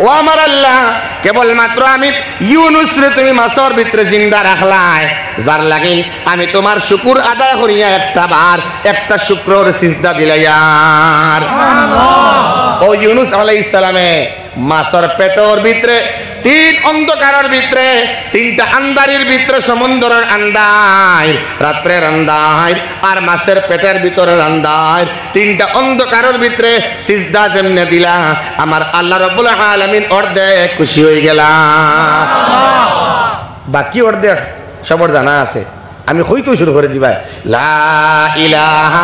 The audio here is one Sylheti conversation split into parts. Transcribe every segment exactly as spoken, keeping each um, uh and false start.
ও আমার আল্লাহ, কেবলমাত্র আমি ইউনুসরে তুমি মাছর ভিতরে জিন্দা রাখলায়, যার লাগিন আমি তুমার শুকুর আদায় করিয়া একটা বার একটা শুকরর সিজদা দিলাইয়ার। ও ইউনুস আলাইহিস সালামে মাছর পেটর ভিতরে তিন অন্ধকারর ভিতরে, তিনটা আন্দারির ভিতরে, সমুদ্রর আন্দাইর, রাত্রের আন্দাইর, আর মাছর পেটর ভিতরের আন্দাইর, তিনটা অন্ধকারর ভিতরে সিজদা যেমনে দিলা, আমার আল্লাহ রব্বুল আলামিন অর্ধেক খুশি অইগেলা। বাকি অর্ধেক সবর জানা আছে, আমি কইতো শুরু করি দিবায়। লা ইলাহা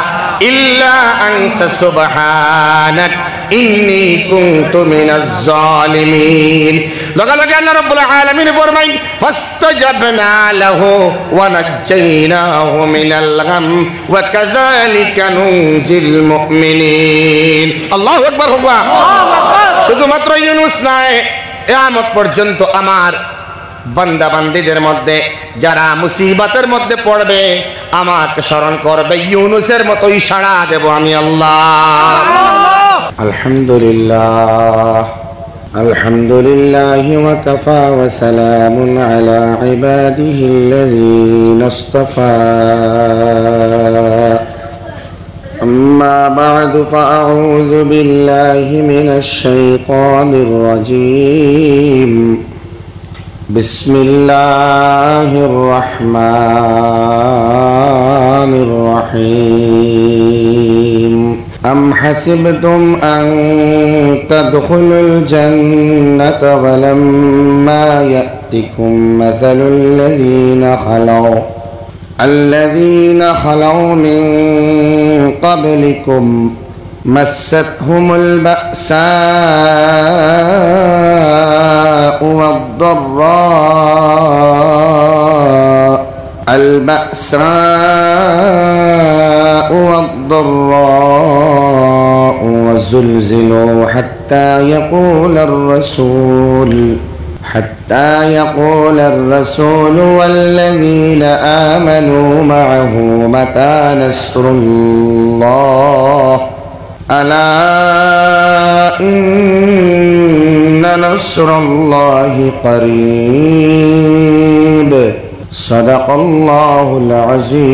ইল্লা আনতা সুবহানাক ইন্নী কুনতু মিনাজ জালিমিন। লগে লগে আল্লাহ রব্বুল আলামিন ফরমাইন, فاستجبنا له ونجيناه من الغم وكذلك ننجي المؤمنين. আল্লাহু আকবার। শুধুমাত্র ইউনুস নায়, কিয়ামত পর্যন্ত আমার বান্দা বান্দিদের মধ্যে যারা মুসিবতের মধ্যে পড়বে, আমাকে স্মরণ করবে, ইউনুসের মতোই সাড়া দেব আমি আল্লাহ। الحمد لله، الحمد لله وكفى وسلام على عباده الذين اصطفى. أما بعد، فأعوذ بالله من الشيطان الرجيم. بسم الله الرحمن الرحيم. أم حسبتم أن تدخلوا الجنة ولما يأتكم مثل الذين خلوا، الذين خلوا من قبلكم مستهم البأساء والضراء، البأساء والضراء وزلزلوا حتى يقول الرسول، حتى يقول الرسول والذين آمنوا معه متى نصر الله، ألا إن نصر الله قريب. صدق الله العظيم.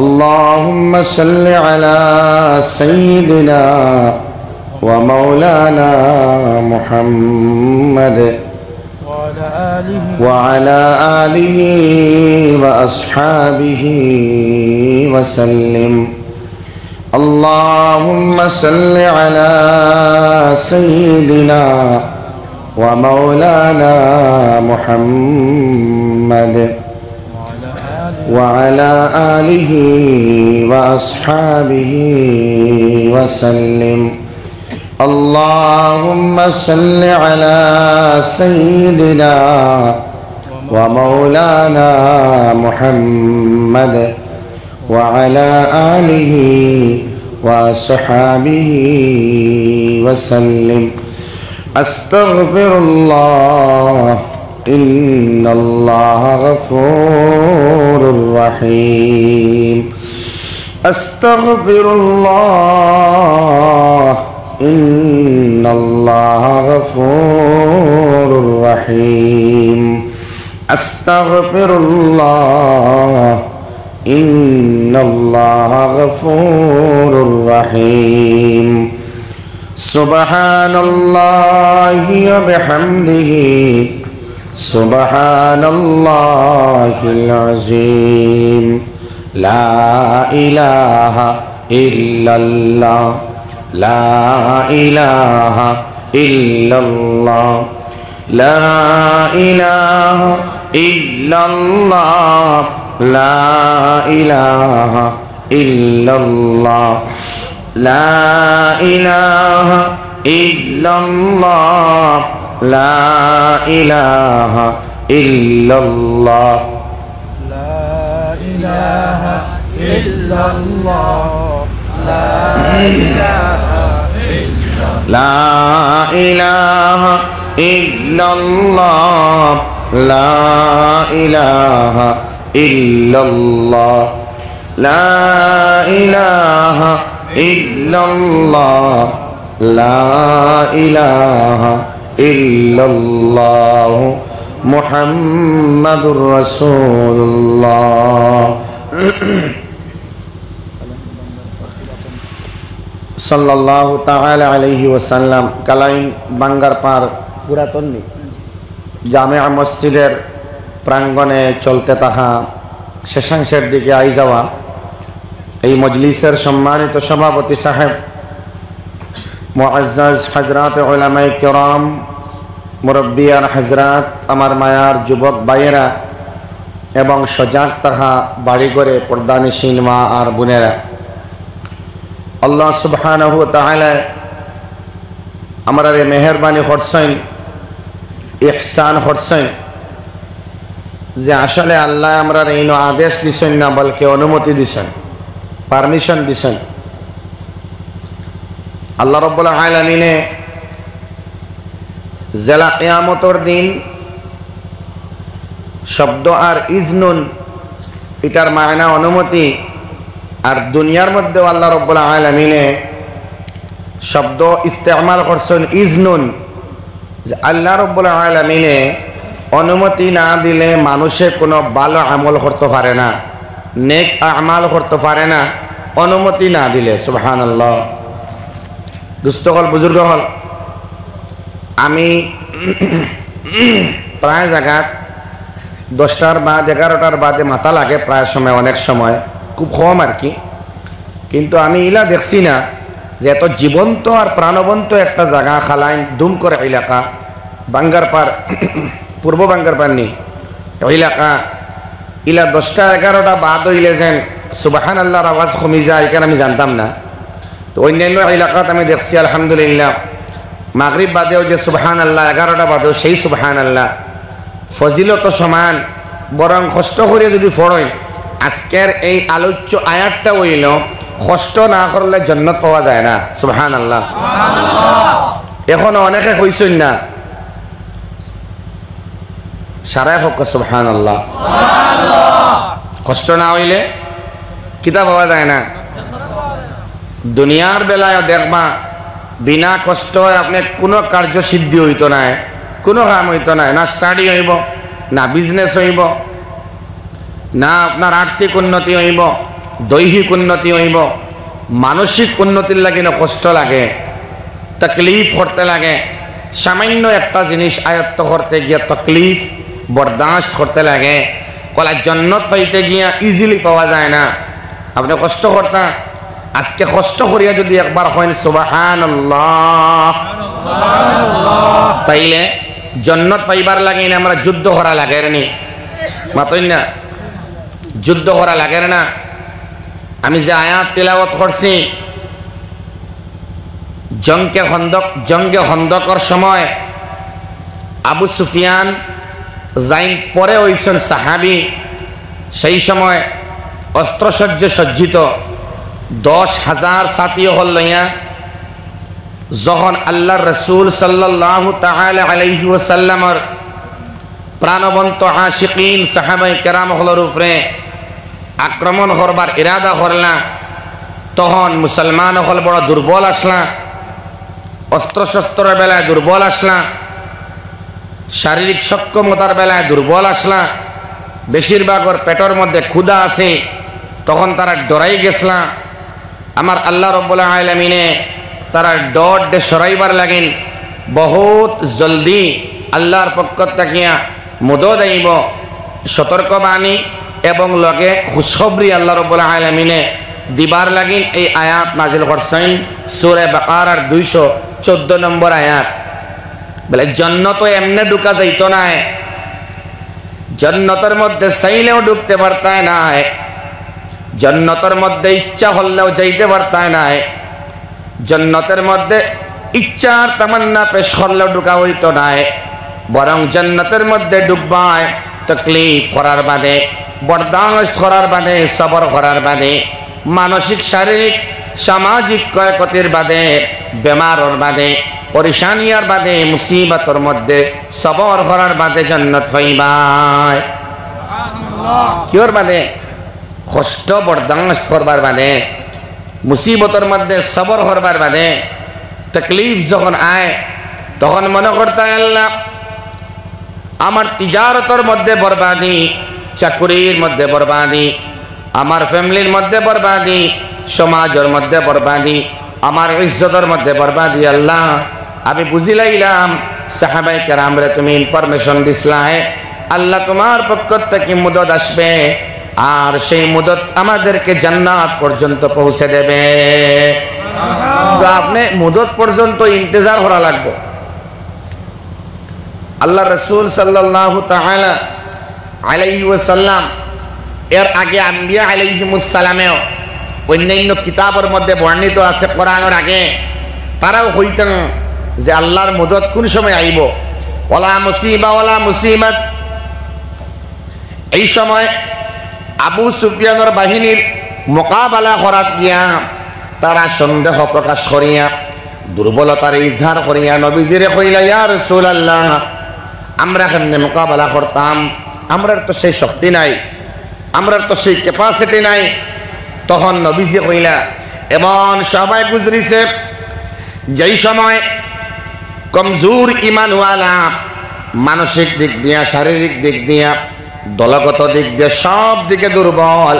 اللهم صل على سيدنا ومولانا محمد وعلى آله وأصحابه وسلم. اللهم صل على سيدنا ومولانا محمد وعلى آله وأصحابه وسلم. اللهم صل على سيدنا ومولانا محمد وعلى آله وأصحابه وسلم. أستغفر الله، إن الله غفور رحيم. أستغفر الله، إن الله غفور رحيم. أستغفر الله، إن الله غفور رحيم. سبحان الله وبحمده، سبحان الله العظيم. لا إله إلا الله، لا إله إلا الله، لا إله إلا الله، لا إله إلا الله، لا إله إلا الله، لا إله إلا الله. لا إله إلا الله. لا إله إلا الله. لا إله إلا الله. لا إله إلا الله. لا إله إلا الله. لا إله إلا الله محمد رسول الله. সাল্লাল্লাহু তাআলা আলাইহি ওয়াসাল্লাম। কালাইন বাঙ্গারপাড় পুরাতন নি জামেয়া মসজিদের প্রাঙ্গণে চলতে থাকা শেষাংশের দিকে আই যাওয়া এই মজলিসের সম্মানিত সভাপতি সাহেব, মুআজ্জাজ হযরত উলামায়ে কেরাম, মুরব্বিয়ান হযরত, আমার মায়ার যুবক ভাইয়েরা এবং সজাগ থাকা বাড়ি ঘরে পর্দানিশীন মা আর বোনেরা, আল্লাহ সুবহানাহু ওয়া তাআলা আমরারে মেহেরবানি করছইন, ইহসান করছইন যে আসলে আল্লাহ আমরারে ইনো আদেশ দিছইন না, বলকে অনুমতি দিছইন, পারমিশন দিছইন। আল্লাহ রব্বুল আলামিনে যেলা কিয়ামতর দিন শব্দ আর ইজনুন, ইটার মায়না অনুমতি, আর দুনিয়ার মধ্যেও আল্লাহ রব্বুল আলামিনে শব্দ ইস্তেমাল করছইন ইজনুন, যে আল্লাহ রব্বুল আলামিনে অনুমতি না দিলে মানুষে কোনো ভালো আমল করতে পারে না, নেক আমাল করতে পারে না, অনুমতি না দিলে। সুবহানাল্লাহ। দুস্ত অকল, বুজুর্গ অকল, আমি প্রায় জাগাত দশটার বাদ, এগারোটার বাদে মাথা লাগে প্রায় সময়, অনেক সময়, খুব কম আর কি। কিন্তু আমি ইলা দেখছি না যে এত জীবন্ত আর প্রাণবন্ত একটা জাগা, কালাইন দুমকর এলাকা, বাঙ্গারপাড়, পূর্ব বাঙ্গারপাড় নি এলাকা, ইলা দশটা এগারোটা বাদ অইলে যেন সুবহানাল্লাহর আওয়াজ কমি যায়, ইখান আমি জানতাম না। তো অন্যান্য এলাকাত আমি দেখছি আলহামদুলিল্লাহ, মাগরিব বাদেও যে সুবহানাল্লাহ, এগারোটা বাদেও সেই সুবহানাল্লাহ, ফজিলত সমান, বরং কষ্ট করিয়া যদি পড়ইন, আজকের এই আলোচ্য আয়াতটা অইল, কষ্ট না করলে জন্নত পাওয়া যায় না। সুবহানাল্লাহ। এখনো অনেকে কইছইন না, সারায় কউক্কা সুবহানাল্লাহ। কষ্ট না অইলে কিতা পাওয়া যায় না। দুনিয়ার বেলায়ও দেখবা, বিনা কষ্টে আপনে কুনু কার্যসিদ্ধি অইতো নায়, কুনু কাম অইতো নায়, না স্টাডি অইবো, না বিজনেস অইবো, না আপনার আর্থিক উন্নতি অইবো, দৈহিক উন্নতি অইবো, মানসিক উন্নতির লাগি না কষ্ট লাগে, তকলিফ করতে লাগে। সামান্য একটা জিনিস আয়ত্ত করতে গিয়া তকলিফ বরদাস্ত করতে লাগে। কলা জন্নত পাইতে গিয়া ইজিলি পাওয়া যায় না। আপনে কষ্ট করতা, আজকে কষ্ট করিয়া যদি একবার কইন সুবহানাল্লাহ, তাইলে জন্নত পাইবার লাগি না আমরা যুদ্ধ করা লাগের নি? মাতইন না, যুদ্ধ করা লাগের না? আমি যে আয়াত তিলাওয়াত করছি, জঙ্গে খন্দক, জঙ্গে খন্দকর সময় আবু সুফিয়ান যাইন পরে অইছইন সাহাবি, সেই সময় অস্ত্রসজ্জে সজ্জিত দশ হাজার সাথী অকল লইয়া যখন আল্লাহর রসুল সাল্লাল্লাহু তাআলা আলাইহি ওয়াসাল্লামর প্রাণবন্ত আশিকিন সাহাবায়ে কেরাম অকলর উপরে আক্রমণ করবার ইরাদা করলা, তখন মুসলমান অকল বড় দুর্বল আছলা, অস্ত্রশস্ত্রর বেলায় দুর্বল আছলা, শারীরিক সক্ষমতার বেলায় দুর্বল আছলা, বেশিরভাগর পেটর মধ্যে ক্ষুধা আছে, তখন তারা ডরাই গেছলা। আমার আল্লাহ রব্বুল আলামিনে তারার ডররে সরাইবার লাগিন বহুত জলদি আল্লাহর পক্ষ থাকিয়া মদদ আইবো, সতর্কবাণী এবং লগে খুশখবরি আল্লাহ রব্বুল আলামিনে দিবার লাগিন এই আয়াত নাজিল করছইন, সূরা বাকারার দুইশো চোদ্দ নম্বর আয়াত। বলে, জন্নত এমনে ঢুকা যাইতো নায়, জন্নতর মধ্যে চাইলেও ঢুকতে পারতায় নায়, জন্নতর মধ্যে ইচ্ছা করলেও যাইতে পারতায় নায়, জন্নতর মধ্যে ইচ্ছার তামান্না পেশ করলেও ঢুকা অইতো নায়, বরং জন্নতর মধ্যে ঢুকবায় তকলিফ করার বাদে, বরদাস্ত করার বাদে, সবর করার বাদে, মানসিক, শারীরিক, সামাজিক ক্ষয়ক্ষতির বাদে, বেমারর বাদে, পরিশানিয়ার বাদে, মুসিবতর মধ্যে সবর করার বাদে জন্নত পাইবায়। কিওর বাদে? কষ্ট বরদাস্ত করবার বাদে, মুসিবতর মধ্যে সবর করবার বাদে। তকলিফ যখন আয়, তখন মনো করতায়, আল্লাহ, আমার তিজারতর মধ্যে বরবাদি, চাকুরির মধ্যে বরবাদি, আমার ফ্যামিলির মধ্যে বরবাদি, সমাজর মধ্যে বরবাদি, আমার ইজ্জতর মধ্যে বরবাদি। আল্লাহ, আমি বুঝিলাইলাম, সাহাবায়ে কেরামরে তুমি ইনফরমেশন দিছলায়, আল্লাহ, তোমার পক্ষ থাকি মুদত আসবে, আর সেই মুদত আমাদেরকে জান্নাত পর্যন্ত পৌঁছে দেবে। তো আপনে মুদত পর্যন্ত ইন্তেজার করা লাগবো। আল্লাহ রসুল সাল্লাল্লাহু তাআলা আলাইহি ওয়াসাল্লাম, এর আগে আম্বিয়া আলাইহিমুস সালামেও অন্যান্য কিতাবর মধ্যে বর্ণিত আছে, কোরআনর আগে তারাও কইতেন যে আল্লাহর মদত কোন সময় আইব, ওয়ালা মুসিবা ওয়ালা মুসিবাত। এই সময় আবু সুফিয়ানর বাহিনীর মোকাবেলা করাত গিয়া তারা সন্দেহ প্রকাশ করিয়া, দুর্বলতার ইজহার করিয়া নবীজিরে কইলা, "ইয়া রাসূলুল্লাহ, আমরা কেমনে মোকাবেলা করতাম? আমরার তো সেই শক্তি নাই, আমরার তো সেই ক্যাপাসিটি নাই।" তখন নবীজি কইলা, এমন সময় গুজরিছে, যেই সময় কমজোর ইমানওয়ালা, মানসিক দিক দিয়া, শারীরিক দিক দিয়া, দলগত দিক দিয়া সব দিকে দুর্বল,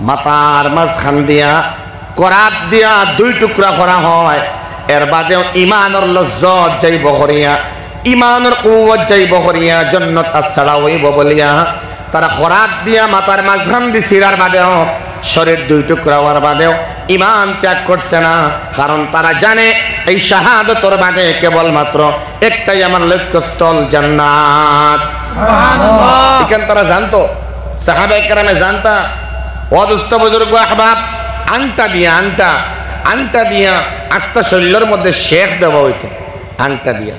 মাথার মাঝখান দিয়া করাত দিয়া দুই টুকরা করা হয়, এর বাদেও ইমানর লজ্জত যাইব করিয়া, ইমানর কুওয়াত যাইব করিয়া, জন্নত আচ্ছাড়া অইব বলিয়া তারা করাত দিয়া মাথার মাঝখান দি ছিড়ার বাদেও, শরীর দুই টুকরা হওয়ার বাদেও ইমান ত্যাগ করছে না, কারণ তারা জানে এই শাহাদতর বাদে কেবলমাত্র একটাই আমার লক্ষ্যস্থল, জান্নাত। সুবহানাল্লাহ। ইখান তারা জানতো, সাহাবায়ে কেরামে জানতা। ও দোস্ত বুজুর্গ আহবাব, আংটা দিয়া, আংটা, আংটা দিয়া আস্তা শরীরর মধ্যে শেক দেওয়া অইতো, আংটা দিয়া।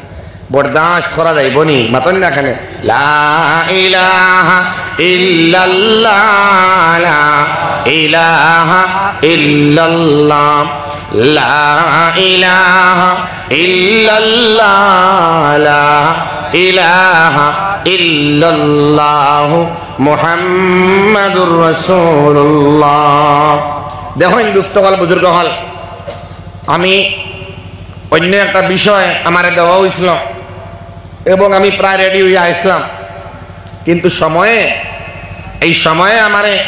বরদাস্ত করা যাইবো নি? মাতইন না কেনে? লা ইলাহা ইল্লাল্লাহ, লা ইলাহা ইল্লাল্লাহ, লা ইলাহা ইল্লাল্লাহ, লা ইলাহা ইল্লাল্লাহু মুহাম্মাদুর রাসূলুল্লাহ। দেখইন দোস্ত অকল, বুজুর্গ অকল, আমি অন্য একটা বিষয় আমারে দেওয়া অইছিল এবং আমি প্রায় রেডি অইয়া আইছলাম, কিন্তু সময়ে, এই সময়ে আমারে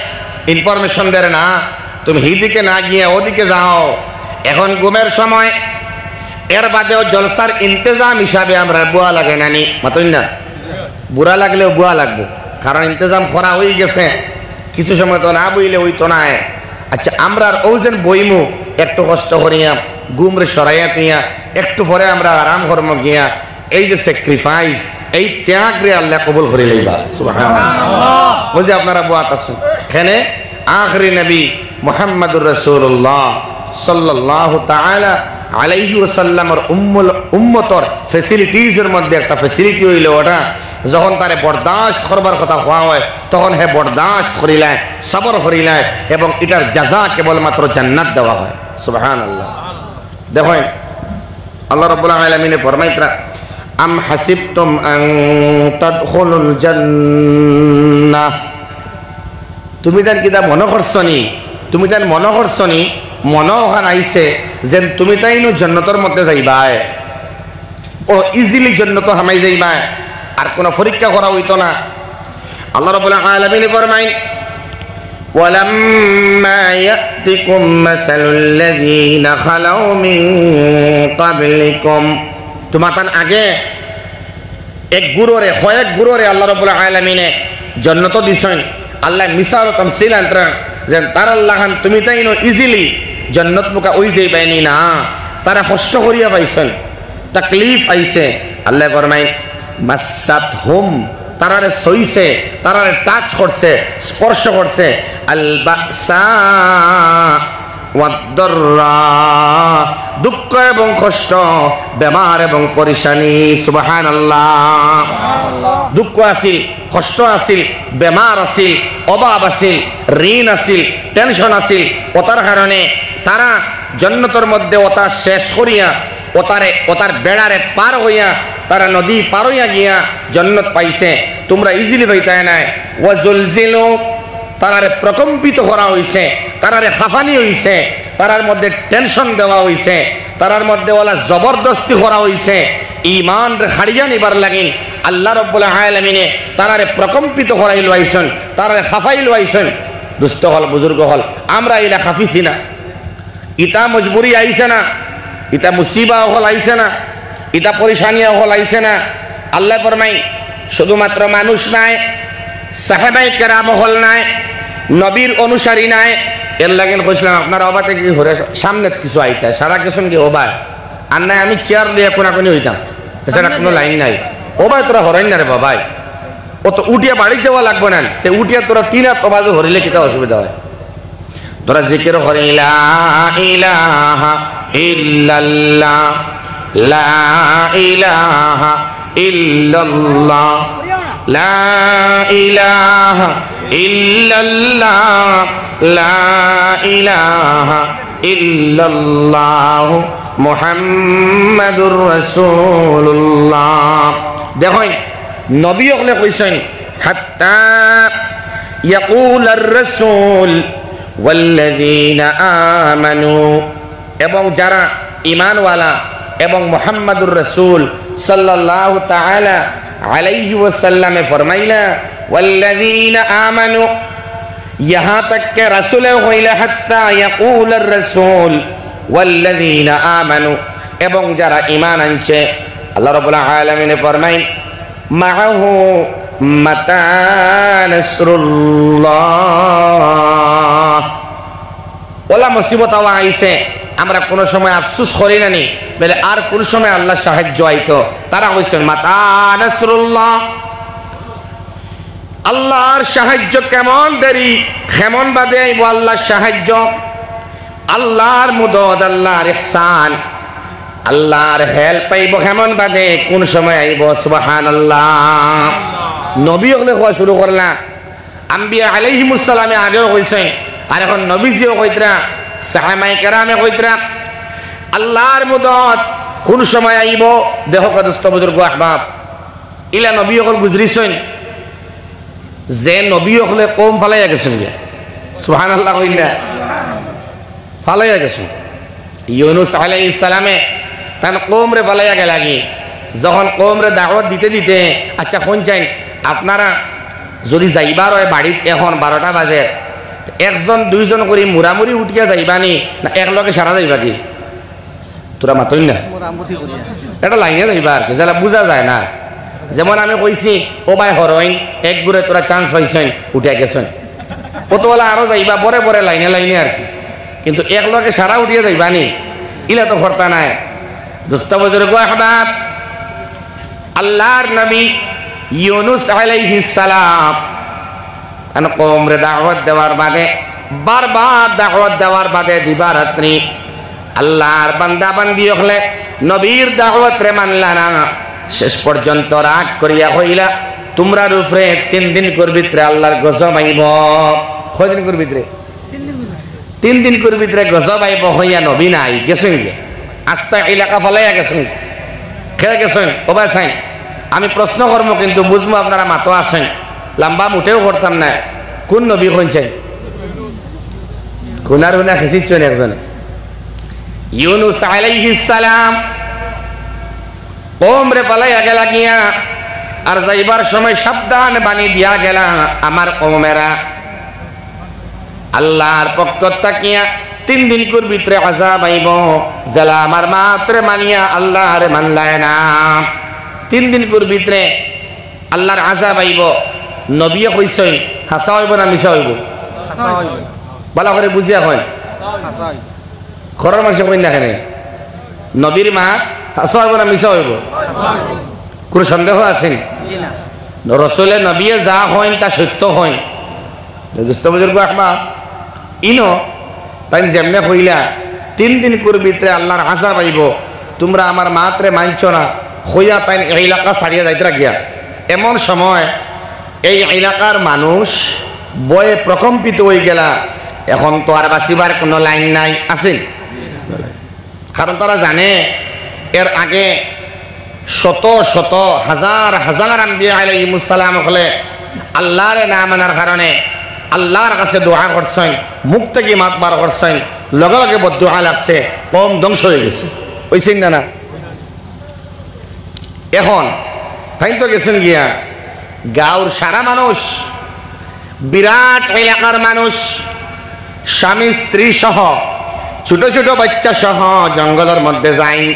ইনফরমেশন দের না, "তুমি হিদিকে না গিয়া ওদিকে যাও, এখন ঘুমের সময়।" এর বাদেও জলসার ইন্তেজাম হিসাবে আমরার বুয়া লাগে না নি? মাতইন না, বুড়া লাগলেও বুয়া লাগবো, কারণ ইন্তেজাম করা অইগেছে। কিছু সময় তো না বইলে অইতো নায়। আচ্ছা, আমরার অউ যেন বইমু, একটু কষ্ট করিয়া, ঘুমরে সরাইয়া তুইয়া, একটু পরে আমরা আরাম করমু গিয়া। এই যে স্যাক্রিফাইস, এই ত্যাগরে আল্লায় কবুল করি লইবা। সুবহানাল্লাহ। অউ যে আপনারা বুয়াত আছইন, কেনে আখেরি নবী মুহাম্মাদুর রাসূলুল্লাহ সাল্লাল্লাহু তাআলা আলাইহি ওয়াসাল্লামর উম্মুল-, উম্মতর ফ্যাসিলিটিজর মধ্যে একটা ফ্যাসিলিটি অইলো ওটা, যখন তারে বরদাস্ত করবার কথা কওয়া হয়, তখন হে বরদাস্ত করিলায়, সবর করিলায়, এবং ইটার জাযা কেবলমাত্র জান্নাত দেওয়া হয়। সুবহানাল্লাহ। দেখইন, আল্লাহ রাব্বুল আলামিনে ফরমাইতরা, "আম হাসিবতুম আন তাদখুলুল জান্নাহ।" তুমি তান কিতা মনো করছো নি? তুমি তান মনো করছো নি? মনো অখান আইছে যেন তুমি তাইনও জন্নতর মধ্যে যাইবায়। ও ইজিলি জন্নতো হামাই যাইবায়, আর কোনো পরীক্ষা করা অইতো না। আল্লাহ রাব্বুল আলামিনে ফরমাইন, "ওয়ালাম্মা ইয়াতিকুম মাসালুল্লাযীনা খালাউ মিন ক্বাবলিকুম।" তুমাতান আগে এক গুরুরে, কয়েক গুরুরে আল্লাহ রাব্বুল আলামিনে জন্নতো দিছইন। আল্লায় মিসাল ও তামসিল আনতরা যেন তারার লাখান তুমি তাইনও ইজিলি জন্নত মুখা অই যাইবায় নি না। তারা কষ্ট করিয়া পাইছইন, তাকলিফ আইছে। আল্লায় ফরমাইন, "মাসসাতহুম", তারারে ছইছে, তারারে টাচ করছে, স্পর্শ করছে, "আল বাসা ওয়াদ দাররা", দুঃখ এবং কষ্ট, বেমার এবং পরেশানি। সুবহানাল্লাহ। দুঃখ আছিল, কষ্ট আছিল, বেমার আছিল, অভাব আছিল, ঋণ আছিল, টেনশন আছিল। ওটার কারণে তারা জন্নতর মধ্যে ওটা শেষ করিয়া, ওটারে, ওটার বেড়ারে পার হইয়া, তারা নদী পার হইয়া গিয়া জন্নত পাইছে। তুমরা ইজিলি পাইতায় নায়। ওয়াজুলজিলু, তারারে প্রকম্পিত করা হইছে, তারারে হাফানি হইছে, তারার মধ্যে টেনশন দেওয়া হইছে, তারার মধ্যে অলা জবরদস্তি করা অইছে, ইমানরে হারিয়া নিবার লাগিন আল্লাহ রব্বুল আলামিনে তারারে প্রকম্পিত করাই লইছইন, তারারে হাফাই লইছইন। দুস্ত অকল, বুজুর্গ অকল, আমরা ইলা হাফিছি না। ইতা মজবুরি আইছে না, ইতা মুসিবা অকল আইছে না, ইতা পরেশানি অকল আইছে না। আল্লায় ফরমাইন, শুধুমাত্র মানুষ নায়, সাহাবায়ে কেরাম অকল নায়, নবীর অনুসারী নায়। এর লাগিন কইছলাম, আপনারা অবাতে কি করে সামনে কিছু আইতা, সারা গেছইন গি অবায়। আর নায় আমি চেয়ার লইয়া কোনাকুনি অইতাম, এছাড়া কুনু লাইন নাই। অবায় তোরা হরাইন না রে বাবাই, অত উঠিয়া বাড়িত যাওয়া লাগবো না, তে উঠিয়া তোরা তিন আত অবায় হরিলে কিতা অসুবিধা অয়? তোরা জিকির করে, লা ইলাহা ইল্লাল্লাহ, লা ইলাহা ইল্লাল্লাহ, লা ইলাহা ইল্লাল্লাহ, লা ইলাহা ইল্লাল্লাহ, মুহাম্মাদুর রাসূলুল্লাহ। দেখইন, নবী অকলে কইছইন, হাত্তা ইয়াকুলার রাসূল ওয়াল্লাযীনা আমানু, এবং যারা ঈমানওয়ালা এবং মুহাম্মাদুর রাসূল সাল্লাল্লাহু তাআলা আলাইহি ওয়াসাল্লামে ফরমাইলা, ওয়াল্লাযীনা আমানু, ইয়াহাঁ তক কে রাসূলে কইলা, হাত্তা ইয়াকুলার রাসূল ওয়াল্লাযীনা আমানু, এবং যারা ঈমান আনছে, আল্লাহ রাব্বুল আলামিনে ফরমাইন, মাআহু মাতা নাসরুল্লাহ। অলা মুসিবত আওয়া আইছে, আমরা কুনু সময় আফসুস করি না নি, বলে আর কুন সময় আল্লাহর সাহায্য আইতো? তারা কইছইন, মাতা নাসরুল্লাহ, আল্লাহর সাহায্য কেমন দেরি, কেমন বাদে আইবো আল্লাহর সাহায্য, আল্লাহর মদদ, আল্লাহর ইহসান, আল্লাহর হেল্প আইবো কেমন বাদে, কুন সময় আইবো? সুবহানাল্লাহ। নবী অকলে কওয়া শুরু করলা, আম্বিয়া আলাইহিমুস সালামে আগেও কইছইন, আর এখন নবীজিও কইতরা, সাহাবায়ে কেরামে কইতরা, আল্লাহর মদদ কুন সময় আইবো? দেখো কা দুস্ত বুজুর্গ আহবাব, ইলা নবী অকল গুজরিছইন, যে নবী অকলে কওম ফালাইয়া গেছইন গিয়া। সুবহানাল্লাহ কইন না? ফালাইয়া গেছইন। ইউনুস আলাইহিস সালামে তান কওমরে ফালাইয়া গেলা গি। যখন কওমরে দাওয়াত দিতে দিতে, আচ্ছা, কইন চাইন, আপনারা যুদি যাইবার অয় বাড়িত এখন বারোটা বাজে, একজন দুইজন করি মুড়ামুড়ি উঠিয়া যাইবা নি, না একলগে সারা যাইবা গি? তোরা মাতইন না। এটা লাইনে যাইবা আর কি, যেলা বুঝা যায় না। যেমন আমি কইছি, ও ভাই হরইন, এক গুড়ে তোরা চান্স পাইছইন, উঠিয়া গেছইন। অত অলা আরো যাইবা, বরে বরে লাইনে লাইনে আর কি। কিন্তু একলগে সারা উঠিয়া যাইবা নি, ইলা তো করতা নায়। দুস্ত বুজুর্গ আহবাব, আল্লাহর নবী ইউনুস আলাইহিস সালাম তান কওমরে দাওয়াত দেওয়ার বাদে, বারবার দাওয়াত দেওয়ার বাদে দিবা রাত্রি আল্লাহর বান্দা বান্দি অকলে নবীর দাওয়াতরে মানলা না। শেষ পর্যন্ত রাগ করিয়া কইলা, তুমরার উপরে তিন দিনকুর ভিতরে আল্লাহর গজব আইবো। কয়দিনকুর ভিতরে? তিন দিনকুর ভিতরে গজব আইবো কইয়া নবী নাই, গেছইন গিয়া। আস্তা এলাকা ফালাইয়া গেছইন। কে গেছইন? ও ভাই চাইন, আমি প্রশ্ন করমু কিন্তু বুঝমু আপনারা মাতো আছইন। লম্বা মুটেও করতাম না। কুন নবী কইন চাইন? কুনার হুনা খেসিচ্ছইন একজনে। ইউনুস আলাইহিস সালাম কওমরে ফালাইয়া গেলা গিয়া, আর যাইবার সময় সাবধান বাণী দিয়া গেলা, আমার কওমেরা, আল্লাহর পক্ষ থাকিয়া তিন দিনকুর ভিতরে আযাব আইবো, যেলা আমার মাতরে মানিয়া আল্লাহরে মানলায় না। তিন দিনকুর ভিতরে আল্লাহর আযাব আইবো। নবীয়ে কইছইন, হাছা অইবো না মিছা অইবো? হাছা অইবো। ভালা করি বুঝিয়া কইন। হাছা অইবো। ঘরর মানষে কইন না কেনে? নবীর মাত হাছা অইবো না মিছা অইবো? কুনু সন্দেহ আছে নি? জি না। রসুলে নবীয়ে যা কইন তা সত্য কইন। দুস্ত বুজুর্গ আহবাব, ইনো তাইন যেমনে কইলা, তিন দিনকুর ভিতরে আল্লাহর আযাব আইবো, তুমরা আমার মাতরে মানছো না, কইয়া তাইন এই এলাকা ছাড়িয়া যাইতরা গিয়া। এমন সময় এই এলাকার মানুষ ভয়ে প্রকম্পিত অইগেলা। এখন তো আর বাঁচিবার কুনু লাইন নাই, আছে নি? কারণ তারা জানে এর আগে শত শত, হাজার হাজার আম্বিয়া আলাইহিমুস সালাম অকলে আল্লাহরে না মানার কারণে আল্লাহর কাছে দোয়া করছইন, মুখ থাকি মাত বার করছইন, লগে লগে বদদোয়া লাগছে, কওম ধ্বংস অইগেছে। অইছে না, না? এখন তাইন তো গেছইন গিয়া, গাঁওর সারা মানুষ, বিরাট এলাকার মানুষ, স্বামী স্ত্রী সহ, ছোট ছোট বাচ্চা সহ জঙ্গলর মধ্যে যাইন।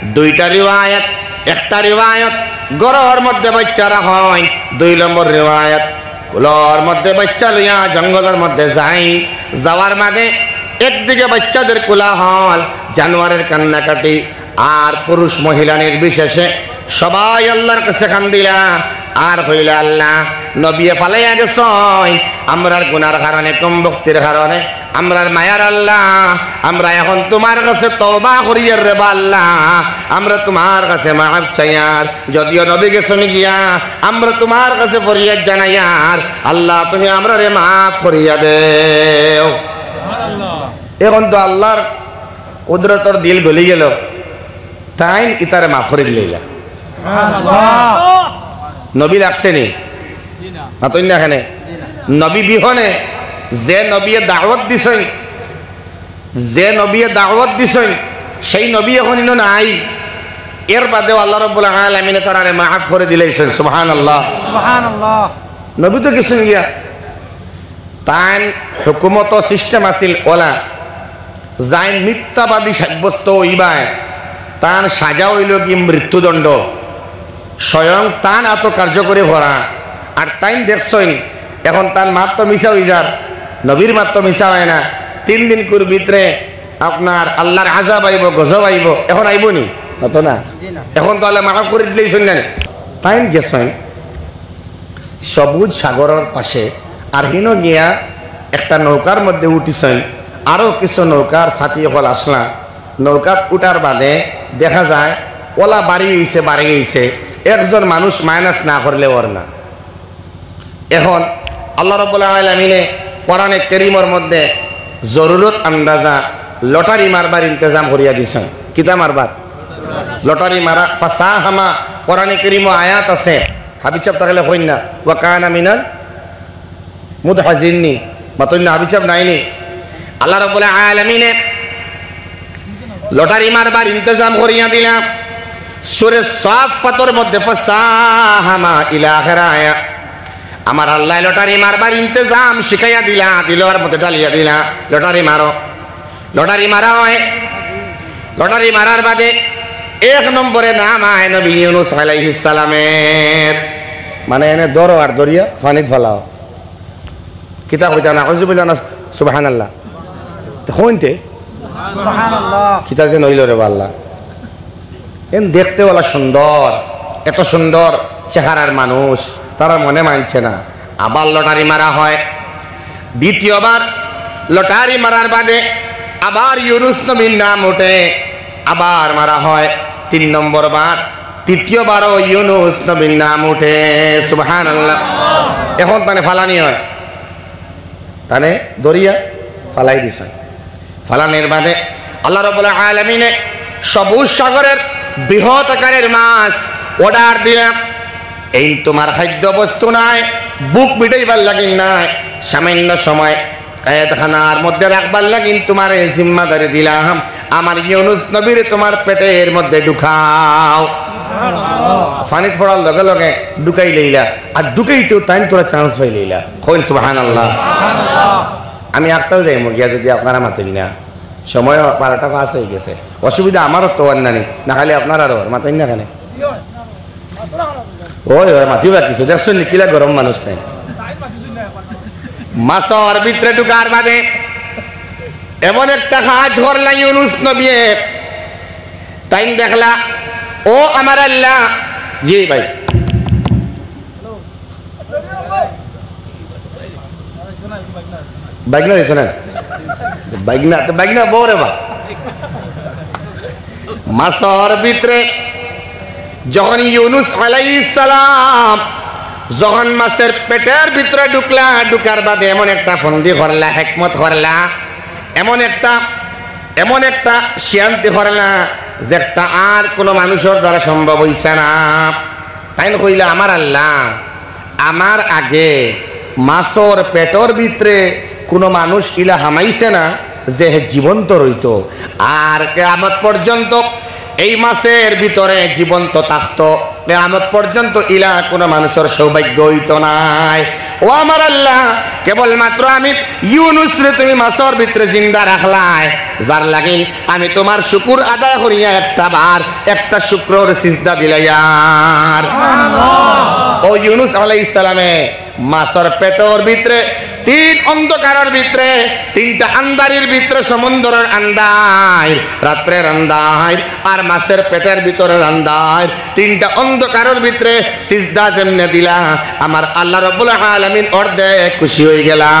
দুইটা রিওয়ায়াত, একটা রিওয়ায়াত ঘরর মধ্যে বাচ্চা রাখইন, দুই নম্বর রিওয়ায়াত কুলর মধ্যে বাচ্চা লইয়া জঙ্গলর মধ্যে যাইন। যাওয়ার মাঝে একদিকে বাচ্চাদের কোলাহল, জানোয়ারের কান্নাকাটি, আর পুরুষ মহিলা নির্বিশেষে সবাই আল্লাহর কাছে কান্দিলা আর কইলা, "আল্লাহ, নবিয়ে ফালাইয়া গেছইন, আমরার গুনার কারণে, কম ভক্তির কারণে, আমরার মায়ার আল্লাহ, আমরা এখন তুমার কাছে তওবা করিয়ার রে বা আল্লাহ, আমরা তুমার কাছে মাফ চাইয়ার। যদিও নবী গেছইন গিয়া, আমরা তুমার কাছে ফরিয়াদ জানাইয়ার, আল্লাহ, তুমি আমরারে মাফ করিয়া দেও।" এখন তো আল্লাহর কুদরতর দিল গলি গেল, তাইন ইতারে মাফ করি দিলাইলা। নবী লাগছে নি? মাতইন না কেনে? নবী বিহনে যে নবিয়ে দাওয়াত দিছইন, যে নবিয়ে দাওয়াত দিছইন, সেই নবী এখন ইনো নাই। এর বাদেও আল্লাহ রাব্বুল আলামিনে তারারে মাফ করি দিলাইছইন। সুবহানাল্লাহ। সুবহানাল্লাহ। নবী তো গেছইন গিয়া। তান হুকুমত সিস্টেম আছিল ওলা, যাইন মিথ্যাবাদী সাব্যস্ত অইবায়, তান সাজা অইলো কি মৃত্যুদণ্ড। স্বয়ং তান আতো কার্যকরী করা। আর তাইন দেখছইন, এখন তান মাত তো মিছা অইযার, নবীর মাত তো মিছা অয় না। তিন দিনকুর ভিতরে আপনার আল্লাহর আযাব আইবো, গজব আইবো। এখন আইবো নি? অতো না। এখন তো আল্লায় মাফ করি দিলাইছইন না নি? তাইন গেছইন সবুজ সাগরর পাশে, আর হিনো গিয়া একটা নৌকার মধ্যে উঠিছইন, আরো কিছু নৌকার সাথী অকল আছলা। নৌকাত উঠার বাদে দেখা যায় ওলা বাড়ি অইছে, বাড়ি অইছে, একজন মানুষ মাইনাস না করলে অর না। এখন আল্লাহ রাব্বুল আলামিনে কোরআনে কারীমর মধ্যে জরুরত আন্দাজা লটারি মারবার ইন্তেজাম করিয়া দিছইন। কিতা মারবার? লটারি মারা, ফাসাহামা, কোরআনে কারীমো আয়াত আছে। হাফিজ সাব থাকলে কইন না, "ওয়া কানা মিনাল মুদহাজিন" নি, মাতইন না, হাফিজ সাব নাই নি? আল্লাহ রাব্বুল আলামিনে লটারি মারবার ইন্তেজাম করিয়া দিলা। সূরা সাফফাতর মধ্যে ফাসাহামা ইলা আখির আয়া। আমার আল্লায় লটারি মারবার ইন্তেজাম শিখাইয়া দিলা, দিলর মধ্যে ঢালিয়া দিলা, লটারি মারো। লটারি মারা অয়। লটারি মারার বাদে এক নম্বরে নাম আয় নবী ইউনুস আলাইহিস সালামের। মানে এনে ধরো আর ধরিয়া পানিত ফালাও। কিতা কইতা না, আউযুবিল্লাহ না, সুবহানাল্লাহ। তো কইনতে? সুবহানাল্লাহ। কিতা যে নইল রে বা আল্লাহ। এন দেখতে ওলা সুন্দর, এত সুন্দর চেহারার মানুষ, তারা মনে মানছে না। আবার লটারি মারা হয়, দ্বিতীয়বার লটারি মারার বাদে আবার ইউনুস নবীর নাম উঠে, আবার মারা হয় তিন নম্বর বার, তৃতীয়বারও ইউনুস নবীর নাম উঠে। সুবহানাল্লাহ। এখন তানে ফালানি হয়, তানে ধরিয়া ফালাই দিছে। ফালানির বাদে আল্লাহ রাব্বুল আলামিনে সবুজ সাগরের বৃহৎ আকারের মাছ অর্ডার দিলা, "এইন তুমার খাদ্য বস্তু নায়, ভুক মিটাইবার লাগি নায়, সামান্য সময় কয়েদখানার মধ্যে রাখবার লাগি তুমারে জিম্মাদারি দিলাম, আমার ইউনুস নবীরে তুমার পেটের মধ্যে ঢুকাও।" পানিত পড়ার লগে লগে ঢুকাই লইলা, আর ঢুকাইতেও তাইন থুড়া চান্স পাই লইলা। কইন সুবহানাল্লাহ। আমি আখতাও যাইমু গিয়া যদি আপনারা মাতইন না। সময় বারোটা পাঁচ অই গেছে। অসুবিধা আমারও তো আর নানি, না খালি আপনারারও, মাতইন না কেনে? ওই, ওই, মাতিবা কিছু, দেখছইন নি কিলা গরম মানুষ তাইন। মাছর ভিতরে ঢুকার বাদে এমন একটা কাজ করলা ইউনুস নবীয়ে, তাইন দেখলা, ও আমার আল্লাহ, জি ভাই, বাইগনা দিত না। বাইগনা, তো বাইগনা বউ রে বা। মাছর ভিতরে যখন ইউনুস আলাইহিস সালাম যখন মাছের পেটের ভিতরে ঢুকলা, ঢুকার বাদে এমন একটা ফন্দি করলা, হেকমত করলা, এমন একটা, এমন একটা শিয়ান্তি করলা, যেটা আর কোনো মানুষের দ্বারা সম্ভব অইছে না। তাইন কইলা, আমার আল্লাহ, আমার আগে মাছর পেটর ভিতরে কোনো মানুষ ইলা হামাইছে না যে হে জীবন্ত রইতো। আর কিয়ামত পর্যন্ত এই মাছের ভিতরে জীবন্ত থাকতো, কিয়ামত পর্যন্ত ইলা কোনো মানুষের সৌভাগ্য অইতো নায়। ও আমার আল্লাহ, কেবলমাত্র আমি ইউনুসরে তুমি মাছর ভিতরে জিন্দা রাখলায়, যার লাগিন আমি তোমার শুকুর আদায় করিয়া একটা বার একটা শুকরর সিজদা দিলাইয়ার। ও ইউনুস আলাইহিস সালামে মাছর পেটর ভিতরে, তিন অন্ধকারর ভিতরে, তিনটা আন্দারির ভিতরে, সমুদ্রর আন্দাইর, রাত্রের আন্দাইর, আর মাছের পেটের ভিতরের আন্দাইর, তিনটা অন্ধকারর ভিতরে সিজদা যেমনে দিলা, আমার আল্লাহ রব্বুল আলামিন অর্ধেক খুশি অইগেলা।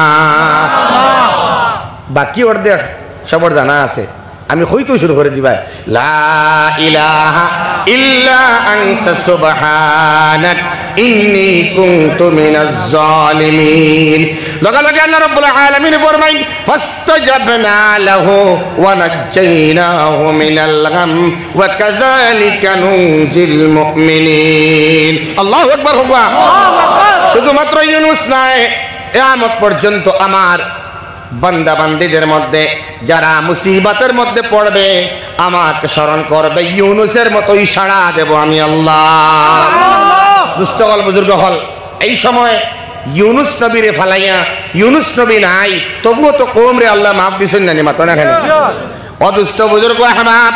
বাকি অর্ধেক সবর জানা আছে, আমি কইতো শুরু করি দিবায়, লা ইলাহা ইল্লা আনতা সুবহানাক ইন্নী কুনতু মিনাজ জালিমিন। লগে লগে আল্লাহ রব্বুল আলামিন ফরমাইন, ফাস্তাজাবনা লাহু ওয়া নাজ্জাইনাহু মিনাল গাম ওয়া কাযালিকা নুনজিল মুমিনিন। আল্লাহু আকবার। শুধুমাত্র ইউনুস নায়, কিয়ামত পর্যন্ত আমার বান্দা বান্দিদের মধ্যে যারা মুসিবতের মধ্যে পড়বে, আমাকে স্মরণ করবে, ইউনুসের মতোই সাড়া দেব আমি আল্লাহ। দুস্ত অকল, বুজুর্গ অকল, এই সময় ইউনুস নবীরে ফালাইয়া, ইউনুস নবী নাই, তবুও তো কওমরে আল্লায় মাফ দিছইন না নি, মাতো না কেনে? ও দুস্ত বুজুর্গ আহবাব,